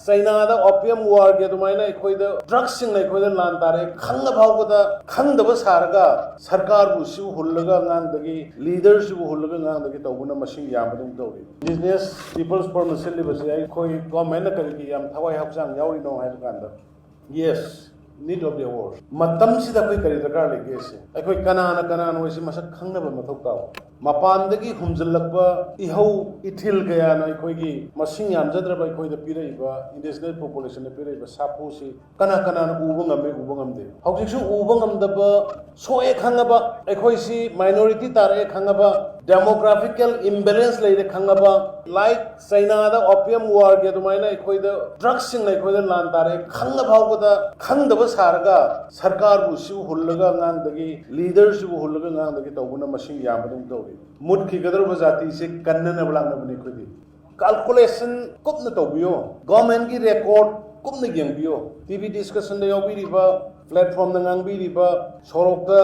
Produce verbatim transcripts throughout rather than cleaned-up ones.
ꯆꯩꯅꯥꯗ opium ꯋꯥꯔꯒꯤ ꯑꯗꯨꯃꯥꯏꯅ ꯑꯩꯈꯣꯏꯗ ꯗ꯭ꯔꯒꯁꯤꯡꯅ ꯑꯩꯈꯣꯏꯗ ꯂꯥꯟ ꯇꯥꯔꯦ ꯈꯪꯉ ꯐꯥꯎꯕꯗ ꯈꯪꯗꯕ ꯁꯥꯔꯒ ꯁꯔꯀꯥꯔꯕꯨ ꯁꯤꯕꯨ ꯍꯨꯜꯂꯒ ꯑꯉꯥꯡꯗꯒꯤ, ꯂꯤꯗꯔꯁꯤꯕꯨ ꯍꯨꯜꯂꯒ ꯑꯉꯥꯡꯗꯒꯤ ꯇꯧꯕꯅ ꯃꯁꯤꯡ ꯌꯥꯝꯕꯗꯧꯅ ꯇꯧꯔꯤ꯫ ꯏꯟꯗꯤꯖꯤꯅꯁ ꯄꯤꯄꯜꯁ ꯐꯣꯔꯝꯅ ꯁꯤꯜꯂꯤꯕꯁꯦ ꯑꯩꯈꯣꯏ ꯒꯣꯔꯃꯦꯟꯅ ꯀꯔꯤꯒꯤ ꯌꯥꯝ ꯊꯋꯥꯏ ꯍꯛꯆꯥꯡ ꯌꯥꯎꯔꯤꯅꯣ ꯍꯥꯏꯕ ꯀꯥꯟꯗ, yes, need of the hour, ꯃꯇꯝꯁꯤꯗ ꯑꯩꯈꯣꯏ ꯀꯔꯤ ꯗꯔꯀꯥꯔ ꯂꯩꯒꯦ ꯁꯦ ꯑꯩꯈꯣꯏ ꯀꯅꯥꯅ ꯀꯅꯥꯅꯣ ꯍꯥꯏꯁꯤ ꯃꯁꯛ ꯈꯪꯅꯕ ꯃꯊꯧ ꯇꯥꯕ꯫ ꯃꯄꯥꯟꯗꯒꯤ ꯍꯨꯝꯖꯤꯜꯂꯛꯄ ꯏꯍꯧ ꯏꯊꯤꯜ ꯀꯌꯥꯅ ꯑꯩꯈꯣꯏꯒꯤ ꯃꯁꯤꯡ ꯌꯥꯝꯖꯗ꯭ꯔꯕ ꯑꯩꯈꯣꯏꯗ ꯄꯤꯔꯛꯏꯕ, ꯏꯟꯗꯤꯖꯤꯅꯁ ꯄꯣꯄꯨꯂꯦꯁꯟꯗ ꯄꯤꯔꯛꯏꯕ ꯁꯥꯐꯨꯁꯤ ꯀꯅꯥ ꯀꯅꯥꯅ ꯎꯕ ꯉꯝꯃꯤ, ꯎꯕ ꯉꯝꯗꯦ? ꯍꯧꯖꯤꯛꯁꯨ ꯎꯕ ꯉꯝꯗꯕ, ꯁꯣꯛꯑꯦ ꯈꯪꯉꯕ, ꯑꯩꯈꯣꯏꯁꯤ ꯃꯥꯏꯅꯣꯔꯤꯇꯤ ꯇꯥꯔꯛꯑꯦ ꯈꯪꯉꯕ, ꯗꯦꯃꯣꯒ꯭ꯔꯥꯐꯤꯀꯦꯜ ꯏꯝꯕꯦꯂꯦꯟꯁ ꯂꯩꯔꯦ ꯈꯪꯉꯕ, ꯂꯥꯏꯛ ꯆꯩꯅꯥꯗ ꯑꯣꯄꯤꯌꯝ ꯋꯥꯔꯒꯤ ꯑꯗꯨꯃꯥꯏꯅ ꯑꯩꯈꯣꯏꯗ ꯗ꯭ꯔꯒꯁꯤꯡꯅ ꯑꯩꯈꯣꯏꯗ ꯂꯥꯟ ꯇꯥꯔꯦ ꯈꯪꯉ ꯐꯥꯎꯕꯗ ꯈꯪꯗꯕ ꯁꯥꯔꯒ ꯁꯔꯀꯥꯔꯕꯨ ꯁꯤꯕꯨ ꯍꯨꯜꯂꯒ ꯑꯉꯥꯡꯗꯒꯤ, ꯂꯤꯗꯔꯁꯤꯕꯨ ꯍꯨꯜꯂꯒ ꯑꯉꯥꯡꯗꯒꯤ ꯇꯧꯕꯅ ꯃꯁꯤꯡ ꯌꯥꯝꯕꯗꯧꯅ ꯇꯧꯔꯤ꯫ ꯃꯨꯠꯈꯤꯒꯗꯧꯔꯕ ꯖꯥꯇꯤꯁꯦ ꯀꯟꯅꯅꯕ ꯂꯥꯛꯅꯕꯅꯤ ꯑꯩꯈꯣꯏꯗꯤ꯫ ꯀꯥꯜꯀꯨꯂꯦꯁꯟ ꯀꯨꯞꯅ ꯇꯧꯕꯤꯌꯣ꯫ ꯒꯣꯔꯃꯦꯟꯒꯤ ꯔꯦꯀꯣꯔꯗ ꯀꯨꯞꯅ ꯌꯦꯡꯕꯤꯌꯣ꯫ ꯇꯤ ꯚꯤ ꯗꯤꯁꯀꯁꯟꯗ ꯌꯥꯎꯕꯤꯔꯤꯕ, ꯄ꯭ꯂꯦꯠꯐꯣꯝꯗ ꯉꯥꯡꯕꯤꯔꯤꯕ, ꯁꯣꯔꯣꯛꯇ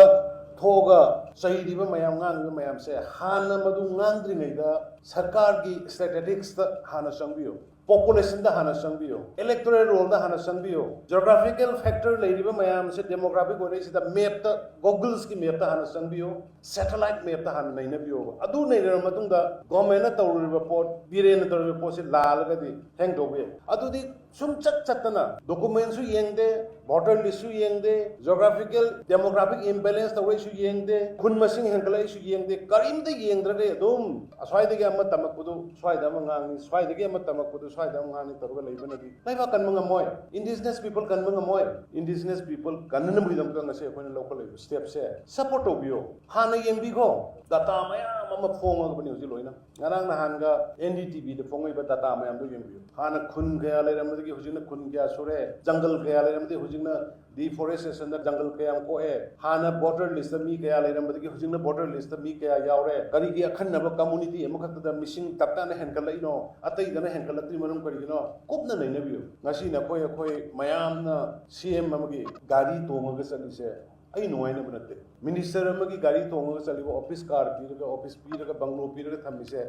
ꯊꯣꯛꯑꯒ ꯆꯩꯔꯤꯕ ꯃꯌꯥꯝ, ꯉꯥꯡꯉꯤꯕ ꯃꯌꯥꯝꯁꯦ ꯍꯥꯟꯅ ꯃꯗꯨ ꯉꯥꯡꯗ꯭ꯔꯤꯉꯩꯗ ꯁꯔꯀꯥꯔꯒꯤ ꯁ꯭ꯇꯦꯇꯤꯁꯇꯤꯛꯁꯇ ꯍꯥꯟꯅ ꯆꯪꯕꯤꯌꯨ, ꯄꯣꯄꯨꯂꯦꯁꯟꯗ ꯍꯥꯟꯅ ꯆꯪꯕꯤꯌꯨ, ꯏꯂꯦꯛꯇꯣꯔꯦꯜ ꯔꯣꯜꯗ ꯍꯥꯟꯅ ꯆꯪꯕꯤꯌꯨ꯫ ꯖꯤꯑꯣꯒ꯭ꯔꯥꯐꯤꯀꯦꯜ ꯐꯦꯛꯇꯔ ꯂꯩꯔꯤꯕ ꯃꯌꯥꯝꯁꯦ, ꯗꯦꯃꯣꯒ꯭ꯔꯥꯐꯤꯛ ꯑꯣꯏꯔꯛꯏꯁꯤꯗ ꯃꯦꯞꯇ, ꯒꯨꯒꯜꯁꯀꯤ ꯃꯦꯞꯇ ꯍꯥꯟꯅ ꯆꯪꯕꯤꯌꯨ, ꯁꯦꯇꯦꯂꯥꯏꯠ ꯃꯦꯞꯇ ꯍꯥꯟꯅ ꯅꯩꯅꯕꯤꯌꯣꯕ꯫ ꯑꯗꯨ ꯅꯩꯅꯔꯕ ꯃꯇꯨꯡꯗ ꯒꯣꯔꯃꯦꯟꯅ ꯇꯧꯔꯤꯕ ꯄꯣꯠ, ꯕꯤꯔꯦꯟꯅ ꯇꯧꯔꯤꯕ ꯄꯣꯠꯁꯤ ꯂꯥꯜꯂꯒꯗꯤ ꯍꯦꯡꯗꯧꯕ ꯌꯥꯏ꯫ ꯑꯗꯨꯗꯤ ꯁꯨꯝ ꯆꯠ ꯆꯠꯇꯅ ꯗꯣꯀꯨꯃꯦꯟꯁꯨ ꯌꯦꯡꯗꯦ, ꯚꯣꯇꯔ ꯂꯤꯁꯁꯨ ꯌꯦꯡꯗꯦ, ꯖꯤꯑꯣꯒ꯭ꯔꯥꯐꯤꯀꯦꯜ ꯗꯦꯃꯣꯒ꯭ꯔꯥꯐꯤꯛ ꯏꯝꯕꯦꯂꯦꯟꯁ ꯇꯧꯔꯛꯏꯁꯨ ꯌꯦꯡꯗꯦ, ꯈꯨꯟ ꯃꯁꯤꯡ ꯍꯦꯟꯒꯠꯂꯛꯏꯁꯨ ꯌꯦꯡꯗꯦ, ꯀꯔꯤꯝꯇ ꯌꯦꯡꯗ꯭ꯔꯒ ꯑꯗꯨꯝ ꯑꯁ꯭ꯋꯥꯏꯗꯒꯤ ꯑꯃ ꯇꯝꯃꯛꯄꯗꯨ ꯁ꯭ꯋꯥꯏꯗ ꯑꯃ ꯉꯥꯡꯉꯤ, ꯁ꯭ꯋꯥꯏꯗꯒꯤ ꯑꯃ ꯇꯝꯃꯛꯄꯗꯨ ꯁ꯭ꯋꯥꯏꯗ ꯑꯃ ꯉꯥꯡꯉꯤ ꯇꯧꯔꯒ ꯂꯩꯕꯅꯗꯤ ꯂꯩꯕꯥꯛ ꯀꯟꯕ ꯉꯝꯃꯣꯏ꯫ ꯏꯟꯗꯤꯖꯤꯅꯁ ꯄꯤꯄꯜ ꯀꯟꯕ ꯉꯝꯃꯣꯏ꯫ ꯏꯟꯗꯤꯖꯤꯅꯁ ꯄꯤꯄꯜ ꯀꯟꯅꯅꯕꯒꯤꯗꯃꯛꯇ ꯉꯁꯤ ꯑꯩꯈꯣꯏꯅ ꯂꯧꯈꯠꯂꯛꯏꯕ ꯁ꯭ꯇꯦꯞꯁꯦ ꯁꯞꯄꯣꯔꯠ ꯇꯧꯕꯤꯌꯣ꯫ ꯍꯥꯟꯅ ꯌꯦꯡꯕꯤꯈꯣ, ꯗꯇꯥ ꯃꯌꯥꯝ ꯑꯃ ꯐꯣꯡꯉꯕꯅꯤ ꯍꯧꯖꯤꯛ ꯂꯣꯏꯅ꯫ ꯉꯔꯥꯡ ꯅꯍꯥꯟꯒ ꯑꯦꯟ ꯗꯤ ꯇꯤ ꯚꯤꯗ ꯐꯣꯡꯉꯛꯏꯕ ꯗꯇꯥ ꯃꯌꯥꯝꯗꯣ ꯌꯦꯡꯕꯤꯌꯨ꯫ ꯍꯥꯟꯅ ꯈꯨꯟ ꯀꯌꯥ ꯂꯩꯔꯝꯕꯗꯒꯤ ꯍꯧꯖꯤꯛꯅ ꯈꯨꯟ ꯀꯌꯥ ꯁꯨꯔꯦ, ꯖꯪꯒꯜ ꯀꯌꯥ ꯂꯩꯔꯝꯕꯗꯒꯤ ꯍꯧꯖꯤꯛꯅ ꯗꯤꯐꯣꯔꯦꯁꯇꯦꯁꯟꯗ ꯖꯪꯒꯜ ꯀꯌꯥꯝ ꯀꯣꯛꯑꯦ, ꯍꯥꯟꯅ ꯚꯣꯇꯔ ꯂꯤꯁꯇ ꯃꯤ ꯀꯌꯥ ꯂꯩꯔꯝꯕꯗꯒꯤ ꯍꯧꯖꯤꯛꯅ ꯚꯣꯇꯔ ꯂꯤꯁꯇ ꯃꯤ ꯀꯌꯥ ꯌꯥꯎꯔꯦ, ꯀꯔꯤꯒꯤ ꯑꯈꯟꯅꯕ ꯀꯝꯃꯨꯅꯤꯇꯤ ꯑꯃꯈꯛꯇꯗ ꯃꯤꯁꯤꯡ ꯇꯞ ꯇꯥꯅ ꯍꯦꯟꯒꯠꯂꯛꯏꯅꯣ, ꯑꯇꯩꯗꯅ ꯍꯦꯟꯒꯠꯂꯛꯇ꯭ꯔꯤ ꯃꯔꯝ ꯀꯔꯤꯒꯤꯅꯣ, ꯀꯨꯞꯅ ꯅꯩꯅꯕꯤꯌꯨ꯫ ꯉꯁꯤ ꯅꯈꯣꯏ ꯑꯩꯈꯣꯏ ꯃꯌꯥꯝꯅ ꯁꯤ ꯑꯦꯝ ꯑꯃꯒꯤ ꯒꯥꯔꯤ ꯇꯣꯡꯉꯒ ꯆꯠꯂꯤꯁꯦ ꯑꯩ ꯅꯨꯡꯉꯥꯏꯅꯕ ꯅꯠꯇꯦ꯫ ꯃꯤꯅꯤꯁꯇꯔ ꯑꯃꯒꯤ ꯒꯥꯔꯤ ꯇꯣꯡꯉꯒ ꯆꯠꯂꯤꯕ, ꯑꯣꯐꯤꯁ ꯀꯥꯔ ꯄꯤꯔꯒ, ꯑꯣꯐꯤꯁ ꯄꯤꯔꯒ, ꯕꯪꯒ꯭ꯂꯣ ꯄꯤꯔꯒ ꯊꯝꯃꯤꯁꯦ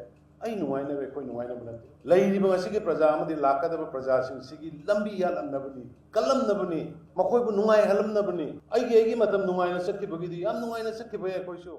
ꯑꯩ ꯅꯨꯡꯉꯥꯏꯅꯕ, ꯑꯩꯈꯣꯏ ꯅꯨꯡꯉꯥꯏꯅꯕ ꯅꯠꯇꯦ꯫ ꯂꯩꯔꯤꯕ ꯉꯁꯤꯒꯤ ꯄ꯭ꯔꯖꯥ ꯑꯃꯗꯤ ꯂꯥꯛꯀꯗꯕ ꯄ꯭ꯔꯖꯥꯁꯤꯡꯁꯤꯒꯤ ꯂꯝꯕꯤ ꯌꯥꯠꯂꯝꯅꯕꯅꯤ, ꯀꯜꯂꯝꯅꯕꯅꯤ, ꯃꯈꯣꯏꯕꯨ ꯅꯨꯡꯉꯥꯏꯍꯜꯂꯝꯅꯕꯅꯤ꯫ ꯑꯩꯒꯤ ꯑꯩꯒꯤ ꯃꯇꯝ ꯅꯨꯡꯉꯥꯏꯅ ꯆꯠꯈꯤꯕꯒꯤꯗꯤ ꯌꯥꯝ ꯅꯨꯡꯉꯥꯏꯅ ꯆꯠꯈꯤꯕ ꯌꯥꯏ ꯑꯩꯈꯣꯏꯁꯨ꯫